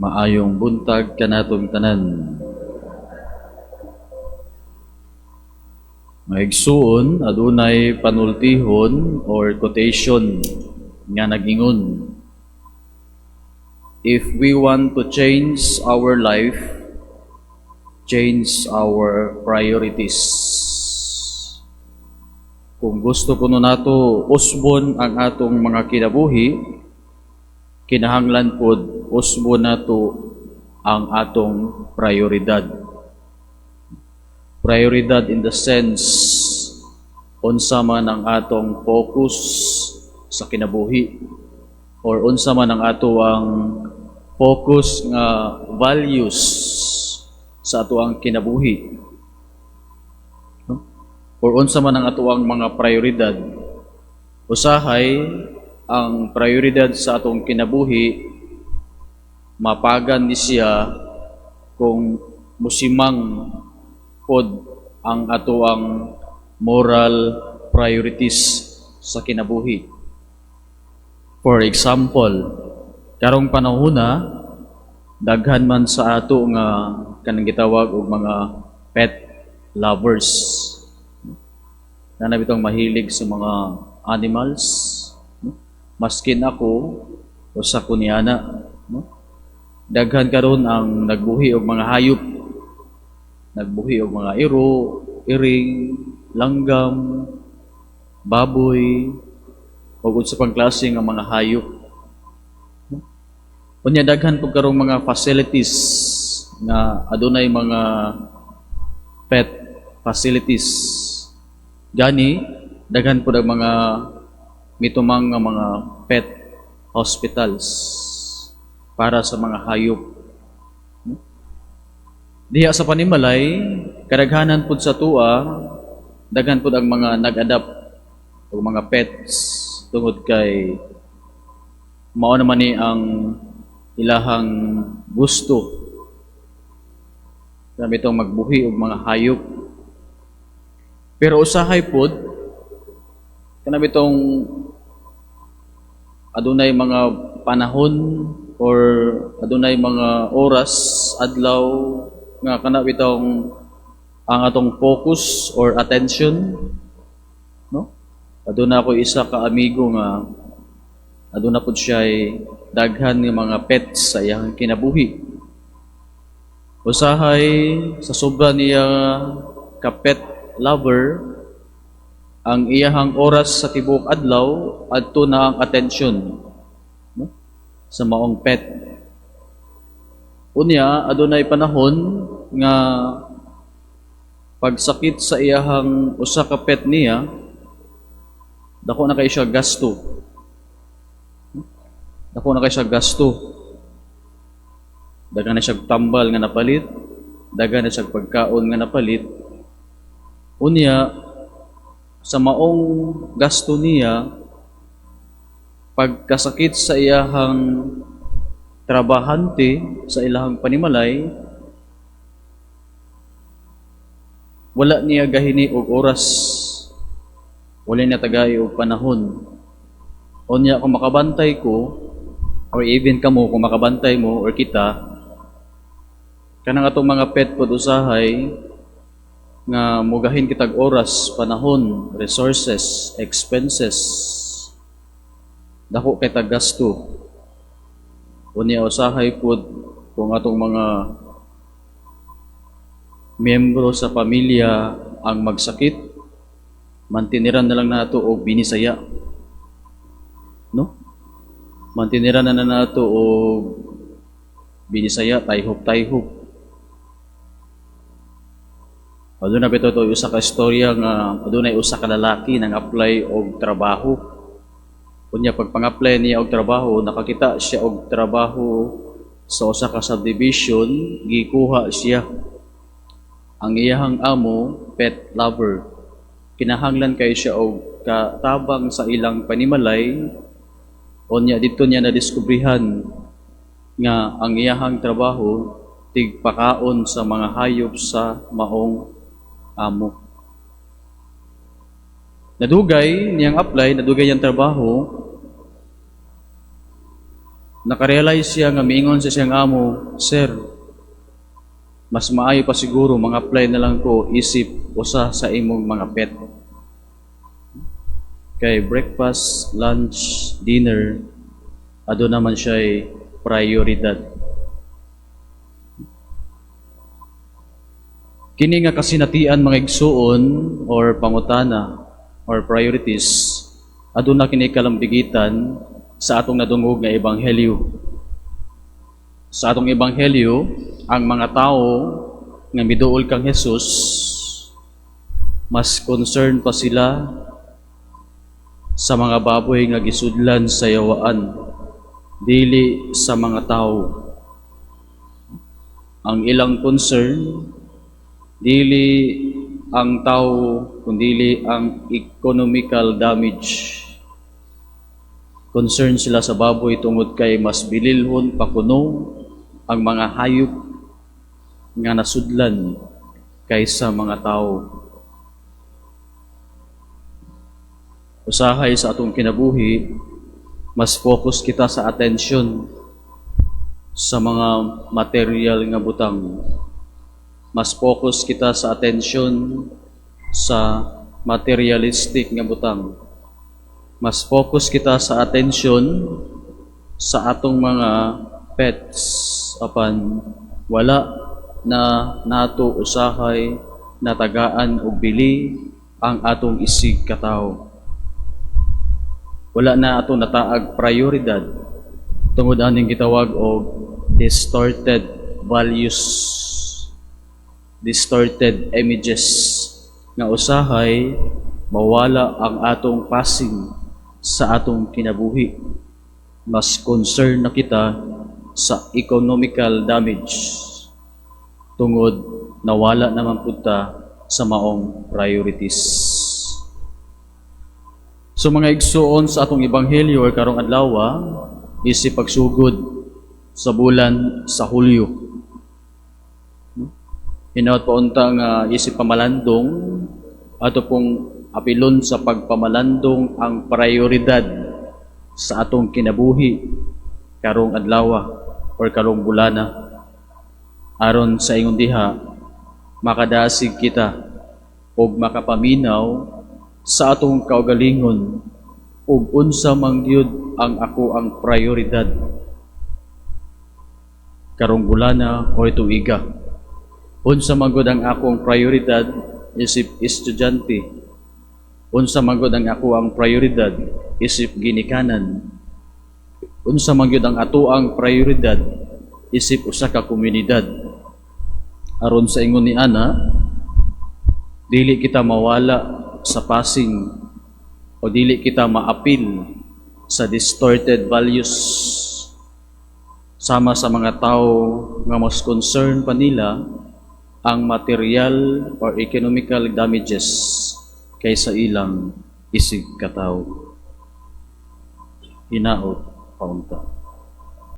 Maayong buntag kanatong tanan. Maigsuon, adunay panultihon or quotation nga nagingon, "If we want to change our life, change our priorities." Kung gusto kuno nato usbon ang atong mga kinabuhi, kinahanglan pod usbon nato ang atong prioridad. Prioridad in the sense unsa man ang atong focus sa kinabuhi or unsa man ang ato ang focus nga values sa ato ang kinabuhi. No? Or unsa man ang ato ang mga prioridad. Usahay ang prioridad sa atong kinabuhi mapagan ni siya kung musimang pod ang ato ang moral priorities sa kinabuhi. For example, karong panahona daghan man sa ato nga kanang gitawag og mga pet lovers. Kana bitong mahilig sa mga animals, no? Maskin ako, usa ko niana, no? Daghan karon ang nagbuhi og mga hayop. Nagbuhi og mga iro, iring, langgam, baboy, ug unsa pang klase nga mga hayop. Unya daghan pud karong mga facilities nga adunay mga pet facilities. Gani daghan pud ang mga mitumang nga mga pet hospitals para sa mga hayop. Diha sa panimalay, kadaghanan pud sa tua, daghan pud ang mga nag-adopt og mga pets tungod kay mao naman ni ang ilahang gusto. Kami itong magbuhi og mga hayop. Pero usahay pod, kanang itong adunay mga panahon or adunay mga oras, adlaw nga kana bitong ang atong focus or attention, no? Aduna ako isa ka amigo nga aduna pud siya daghan nga mga pets sa iyang kinabuhi. Usahay sa sobra niya ka pet lover, ang iyahang oras sa tibuok adlaw adto na ang attention, no, sa maong pet. Unya adunay panahon nga pagsakit sa iyahang usa ka pet niya, dako na kay siya gasto. Dako na kay siya gasto. Daghan na siya tambal nga napalit, daghan na siya pagkaon nga napalit. Unya sa maong gasto niya, pagkasakit sa iyahang trabahante sa ilahang panimalay, wala niya gahini og oras, wala niya tagay og panahon. Unya kung makabantay ko or even kamo kung makabantay mo or kita, kanang atong mga pet pod usahay nga mugahin kitag oras, panahon, resources, expenses, dako kay tag gasto. Unya usahay pod kung atong mga miyembro sa pamilya ang magsakit, mantiniran na lang nato og binisaya. No? Mantiniran na nato og binisaya, tayhop-tayhop. Aduna bitaw to usa ka istorya nga adunay usa ka lalaki nang apply og trabaho. Unya pag pang-apply niya og trabaho, nakakita siya og trabaho sa usa ka subdivision, gikuha siya. Ang iyahang amo, pet lover. Kinahanglan kay siya og katabang sa ilang panimalay. Unya didto niya nadiskubrihan nga ang iyahang trabaho tigpakaon sa mga hayop sa maong amo. Nadugay niyang apply, nadugay niyang trabaho. Nakarealize siya nga miingon sa siyang amo, "Sir, mas maayo pa siguro mga-apply na lang ko isip usa sa imong mga pet. Kay breakfast, lunch, dinner, aduna man siya prioridad." Kini nga kasinatian, mga igsuon, or pangutana or priorities, aduna kini kalambigitan sa atong nadungog nga ebanghelyo. Sa atong ebanghelyo, ang mga tao nga miduol kang Jesus, mas concerned pa sila sa mga baboy nga gisudlan sa yawaan, dili sa mga tao. Ang ilang concern dili ang tao kundili ang economical damage. Concern sila sa baboy tungod kay mas bililhon pa kuno ang mga hayop nga nasudlan kaysa mga tao. Usahay sa atong kinabuhi, mas focus kita sa atensyon sa mga material nga butang. Mas focus kita sa atensyon sa materialistic nga butang. Mas focus kita sa atensyon sa atong mga pets apan wala na nato usahay natagaan og bili ang atong isig katawo. Wala na ato nataag prioridad tungod aning gitawag og distorted values, distorted images nga usahay mawala ang atong passing sa atong kinabuhi. Mas concern na kita sa economical damage tungod nawala naman pud ta sa maong priorities. So mga igsuon, sa atong ebanghelyo or karong adlaw, isip pagsugod sa bulan sa Hulyo. Hinaot pa unta nga isip pamalandong, ato pong apilon sa pagpamalandong ang prioridad sa atong kinabuhi karong adlaw or karong bulana, aron sa ingon diha makadasig kita og makapaminaw sa atong kaugalingon ug unsa man gyud ang ako ang prioridad karong bulana o tuiga. Unsa man gud ang akong prioridad isip estudyante? Unsa man gud ang ako ang prioridad isip ginikanan? Unsa man gyud ang ato ang prioridad isip usa ka komunidad? Aron sa ingon ni ana, dili kita mawala sa passing o dili kita maapil sa distorted values sama sa mga tao nga mas concern pa nila ang material or economical damages kaysa ilang isig katawo. Hinaot paunta.